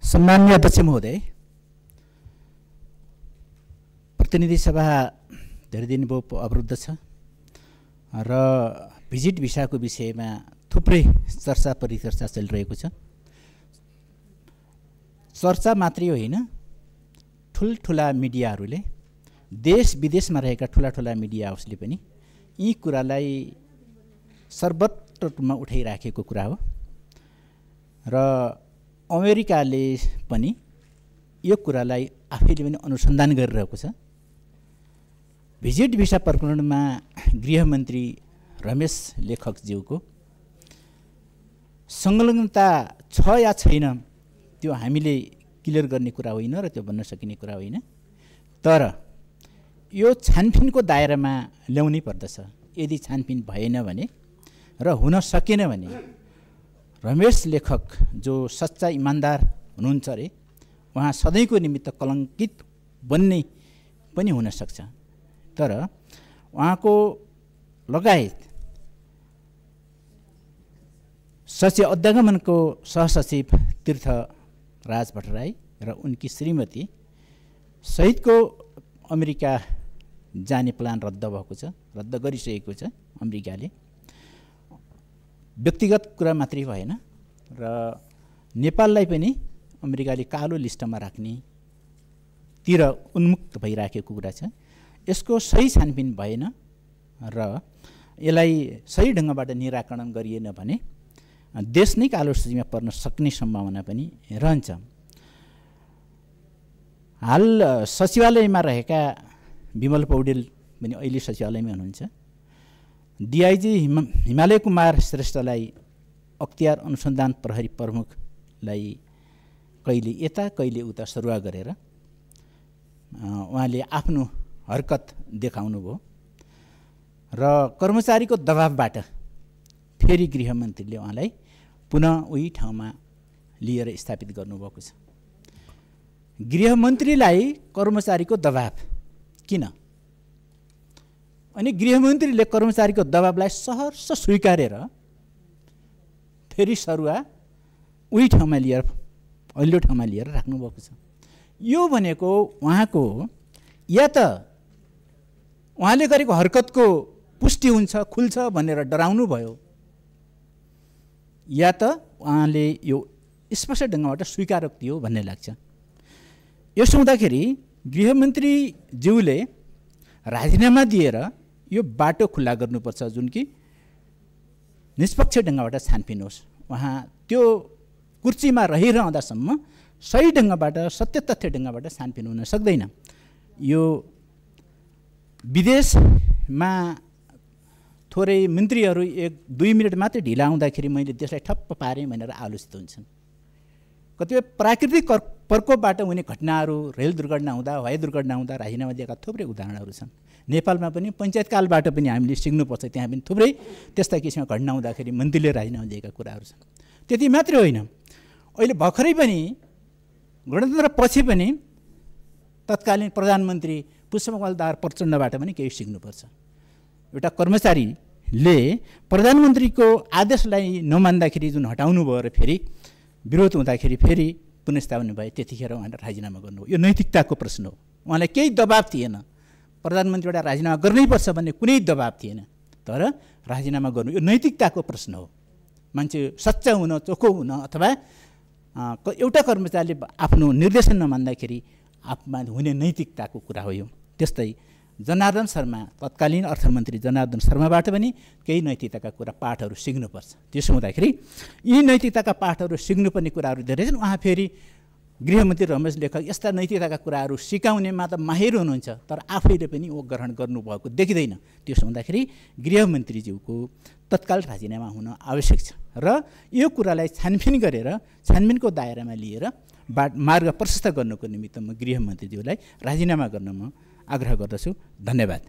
सम्माननीय अध्यक्ष महोदय, प्रतिनिधि सभा धेरै दिन भयो अवरुद्ध छ र भिजिट भिसाको विषयमा थुप्रै चर्चा परिचर्चा चलिरहेको छ। चर्चा मात्रै होइन, ठुल्ठुला मिडियाहरूले, देश विदेशमा रहेका ठुला मिडिया हाउसले पनि यी कुरालाई सर्वत्र रूपमा उठाइराखेको कुरा हो र अमेरिकाले पनि यो कुरालाई आफैले पनि अनुसन्धान गरिरहेको छ। भिजिट भिसा प्रकरणमा गृहमन्त्री रमेश लेखकज्यूको संलग्नता छ या छैन त्यो हामीले क्लियर गर्ने कुरा होइन र त्यो भन्न सकिने कुरा होइन, तर यो छानबिनको दायरामा ल्याउनै पर्दछ। यदि छानबिन भएन भने र हुन सकेन भने रमेश लेखक जो सच्चा इमान्दार हुनुहुन्छ अरे उहाँ सधैँको निमित्त कलङ्कित बन्ने पनि हुन सक्छ। तर उहाँको लगायत सचिव अध्यागमनको सहसचिव तीर्थराज भट्टराई र उनकी श्रीमती सहितको अमेरिका जाने प्लान रद्द भएको छ, रद्द गरिसकेको छ अमेरिकाले। व्यक्तिगत कुरा मात्रै भएन र नेपाललाई पनि अमेरिकाले कालो लिस्टमा राख्नेतिर उन्मुक्त भइराखेको कुरा छ। यसको सही छानबिन भएन र यसलाई सही ढङ्गबाट निराकरण गरिएन भने देश नै कालो सूचीमा पर्न सक्ने सम्भावना पनि रहन्छ। हाल सचिवालयमा रहेका विमल पौडेल पनि अहिले सचिवालयमै हुनुहुन्छ। डिआइजी हिमालय कुमार श्रेष्ठलाई अख्तियार अनुसन्धान प्रहरी प्रमुखलाई कहिले यता कहिले उता सरुवा गरेर उहाँले आफ्नो हरकत देखाउनु भयो र कर्मचारीको दबावबाट फेरि गृहमन्त्रीले उहाँलाई पुनः उही ठाउँमा लिएर स्थापित गर्नुभएको छ। गृहमन्त्रीलाई कर्मचारीको दबाव किन? अनि गृहमन्त्रीले कर्मचारीको दबावलाई सहर्ष स्वीकारेर फेरि सरुवा उही ठाउँमा लिएर अल्लो ठाउँमा लिएर राख्नुभएको छ। यो भनेको उहाँको या त उहाँले गरेको हरकतको पुष्टि हुन्छ, खुल्छ भनेर डराउनु भयो, या त उहाँले यो स्पष्ट ढङ्गबाट स्वीकारोक्ति हो भन्ने लाग्छ। यसो हुँदाखेरि गृहमन्त्रीज्यूले राजीनामा दिएर यो बाटो खुल्ला गर्नुपर्छ जुन कि निष्पक्ष ढङ्गबाट छानबिन होस्। उहाँ त्यो कुर्सीमा रहिरहँदासम्म सही ढङ्गबाट सत्य तथ्य ढङ्गबाट छानबिन हुन सक्दैन। यो विदेशमा थोरै मन्त्रीहरू 1-2 मिनट मात्रै ढिला आउँदाखेरि मैले देशलाई ठप्प पारेँ भनेर आलोचित हुन्छन्। कतिपय प्राकृतिक प्रकोपबाट हुने घटनाहरू, रेल दुर्घटना हुँदा, हवाई दुर्घटना हुँदा राजीनामा दिएका थुप्रै उदाहरणहरू छन्। नेपालमा पनि पञ्चायतकालबाट पनि हामीले सिक्नुपर्छ, त्यहाँ पनि थुप्रै त्यस्ता किसिमका घटना हुँदाखेरि मन्त्रीले राजीनामा दिएका कुराहरू छन्। त्यति मात्रै होइन, अहिले भर्खरै पनि गणतन्त्रपछि पनि तत्कालीन प्रधानमन्त्री पुष्पकमल दाहाल प्रचण्डबाट पनि केही सिक्नुपर्छ। एउटा कर्मचारीले प्रधानमन्त्रीको आदेशलाई नमान्दाखेरि जुन हटाउनु भयो र फेरि विरोध हुँदाखेरि फेरि पुनर्स्थापना भए, त्यतिखेर उहाँले राजीनामा गर्नु हो। यो नैतिकताको प्रश्न हो। उहाँलाई केही दबाब थिएन, प्रधानमन्त्रीबाट राजीनामा गर्नैपर्छ भन्ने कुनै दबाब थिएन, तर राजीनामा गर्नु यो नैतिकताको प्रश्न हो। मान्छे सच्चा हुन, चोखो हुन, अथवा एउटा कर्मचारीले आफ्नो निर्देशन नमान्दाखेरि आफूमा हुने नैतिकताको कुरा हो यो। त्यस्तै जनार्दन शर्मा, तत्कालीन अर्थमन्त्री जनार्दन शर्माबाट पनि केही नैतिकताका कुरा पाठहरू सिक्नुपर्छ। त्यसो हुँदाखेरि यी नैतिकताका पाठहरू सिक्नुपर्ने कुराहरू धेरै छन्। उहाँ फेरि गृहमन्त्री रमेश लेखक यस्ता नैतिकताका कुराहरू सिकाउनेमा त माहिर हुनुहुन्छ, तर आफैले पनि ओ ग्रहण गर्नुभएको देखिँदैन। त्यसो हुँदाखेरि गृहमन्त्रीज्यूको तत्काल राजीनामा हुन आवश्यक छ र यो कुरालाई छानबिन गरेर छानबिनको दायरामा लिएर मार्ग प्रशस्त गर्नको निमित्त म गृहमन्त्रीज्यूलाई राजीनामा गर्न म आग्रह गर्दछु। धन्यवाद।